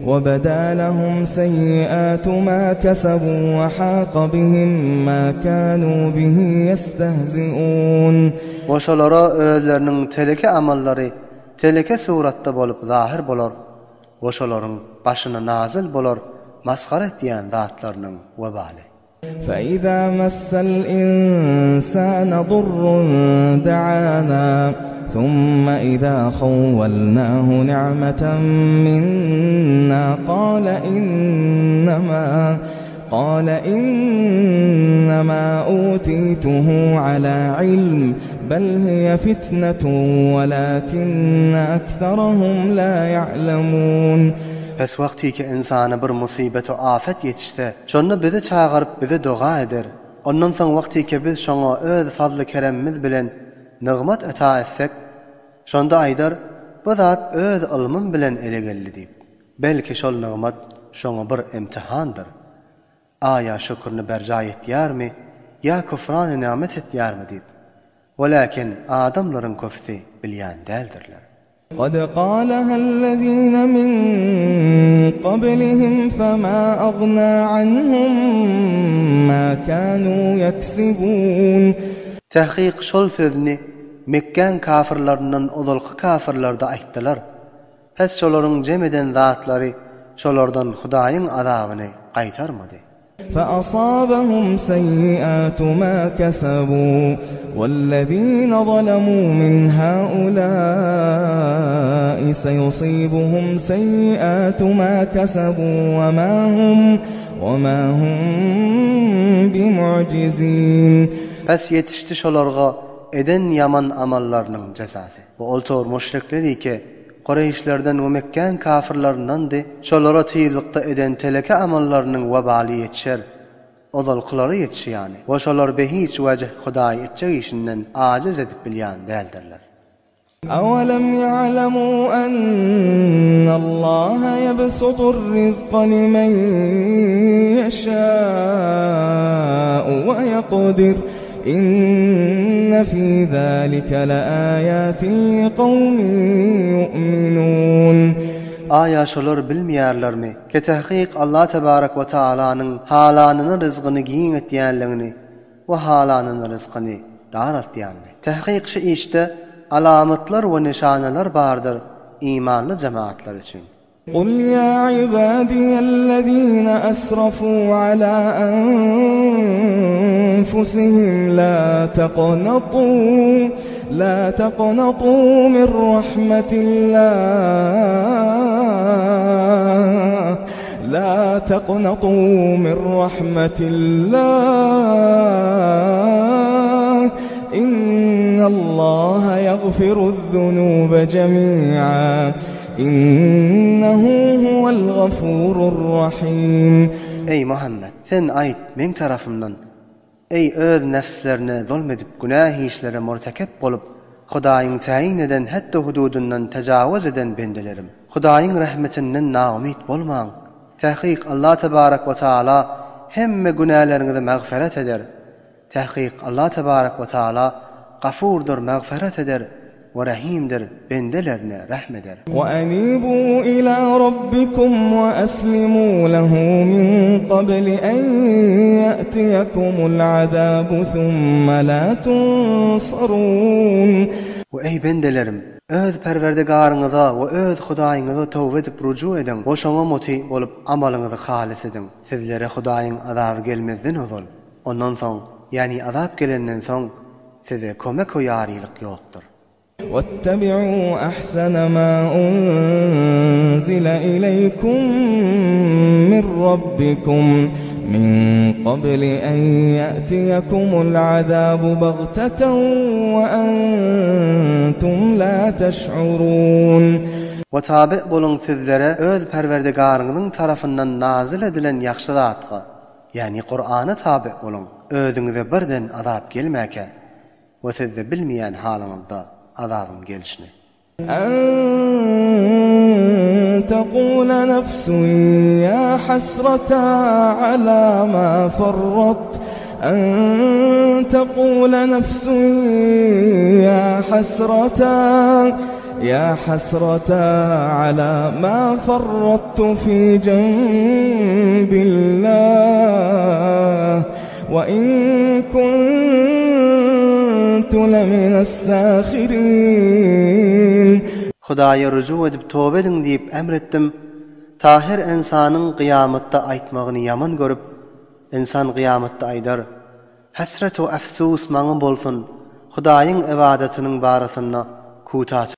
وبدا لهم سيئات ما كسبوا وحاق بهم ما كانوا به يستهزئون. We şolara özleriniň teleke amallary teleke suratda bolup zahyr bolar we şolaryň başyna nazyl bolar masgara etýän zatlarynyň webaly. فإذا مس الإنسان ضر دعانا ثم إذا خولناه نعمة منا قال إنما قال إنما أوتيته على علم بل هي فتنة ولكن أكثرهم لا يعلمون. Pes wagtyky ynsana bir musybet-u afet ýetişse, şonda bizi çagyryp bize doga eder. Ondan soň wagtyky biz şoňa öz fazly-keremimiz bilen nygmat eta etsek, şonda aýdar, Bu zat öz ylmym bilen ele geldi diýip. Belki şol nygmat şoňa bir imtihandyr. Aýa şükürini berjaý etýärmi ýa küfrany nimet etýärmi diýip. Welakin adamlaryň köpüsi bilýän däldirler. Kad galaha allazina min qablihim fema agna anhum ma kanu yeksibun. Tahkyk şol sözüni Mekgäň kafyrlaryndan ozalky kafyrlar-da aýtdylar. Pes şolaryň jem eden zatlary şolardan Hudaýyň azabyny gaýtarmady. فأصابهم سيئات ما كسبوا والذين ظلموا من هؤلاء سيصيبهم سيئات ما كسبوا وما هم وما هم بمعجزين. Pes ýetişdi şolarga eden ýaman amallarynyň jezasy. We ol tor müşrikler ki Kureýşlerden we Mekgäň kafyrlaryndandy, şolara tizlikde eden teleke amallarynyň webaly ýetişer, ozalkylara ýetişi ýaly. We şolar behiç wejh Hudaýy etjek işinden ajiz edip bilýän däldirler. Awalam ýa'lemû ennallaha ýebsutur-rizka limen ýeşâ'u we ýekdir. Inne fî zâlike leâyâtin liqawmin ýu'minûn. Aýa şolar bilmeýärlermi, ki tahkyk Allah tebarek we taalanyň halanyny ryzgyny giň etýänligini we halanyny ryzkyny daraltýanyny? Tahkyk şu işde alamatlar we nyşanalar bardyr imanly jemagatlar üçin. Kul ýa ibadiýellezine esrafû alâ enfusihim lâ taqnatû lâ taqnatû min rahmetillâh lâ taqnatû min rahmetillâh innallaha ýagfiru'z-zunûbe jemî'a. Innehu huwel gafurur rahim. Eý, Muhammet! Sen aýt, Meň tarapymdan, eý, öz nebslerine zulm edip günä işlere murtekep bolup, Hudaýyň täýin eden hetdi-hududyndan tejawuz eden bendelerim! Hudaýyň rehmetinden naumyt bolmaň! Takyk Allah tebarek we taala hemme günäleriňizi magfyrat eder. Takyk Allah tebarek we taala Gafurdyr magfyrat eder we Rahimdir bendelerine rehm eder. We enibu ila rabbikum we eslimu lehu min qabli en ye'tiyekumul azabu thumma la tunsarun. We eý bendelerim! Öz Perwerdigaryňyza we öz Hudaýyňyza toba edip ruju ediň we şoňa muty bolup amalyňyzy halys ediň. Sizlere Hudaýyň azaby gelmezden ozal. Ondan soň, ýagny azap gelenden soň, size kömek we ýarylyk ýokdur. Wettebi'u ahsene ma unzile ileýkum min rabbikum min qabli en ýe'tiýekumul azabu bagteten we entum la teş'urun. We taby boluň sizlere öz Perwerdigaryňyzyň tarapyndan nazyl edilen ýagşy zatga. Ýagny Kurana taby boluň, özüňize birden azap gelmäkä we sizde bilmeýän halyňyzda azabyň gelşini. An taqula nefsun ýa hasrata ala ma farrat An taqula nefsun ýa hasrata. Ýa hasrata ala ma farrattu fi jenbillah we in kuntu leminas sahirin. Hudaýa rujuk edip toba ediň diýip emr etdim, ta her ynsanyň gyýamatda aýtmagyny ýaman görüp, ynsan gyýamatda aýdar, Hesret-u efsus maňa bolsun, Hudaýyň ybadatynyň barasynda kutaçylyk.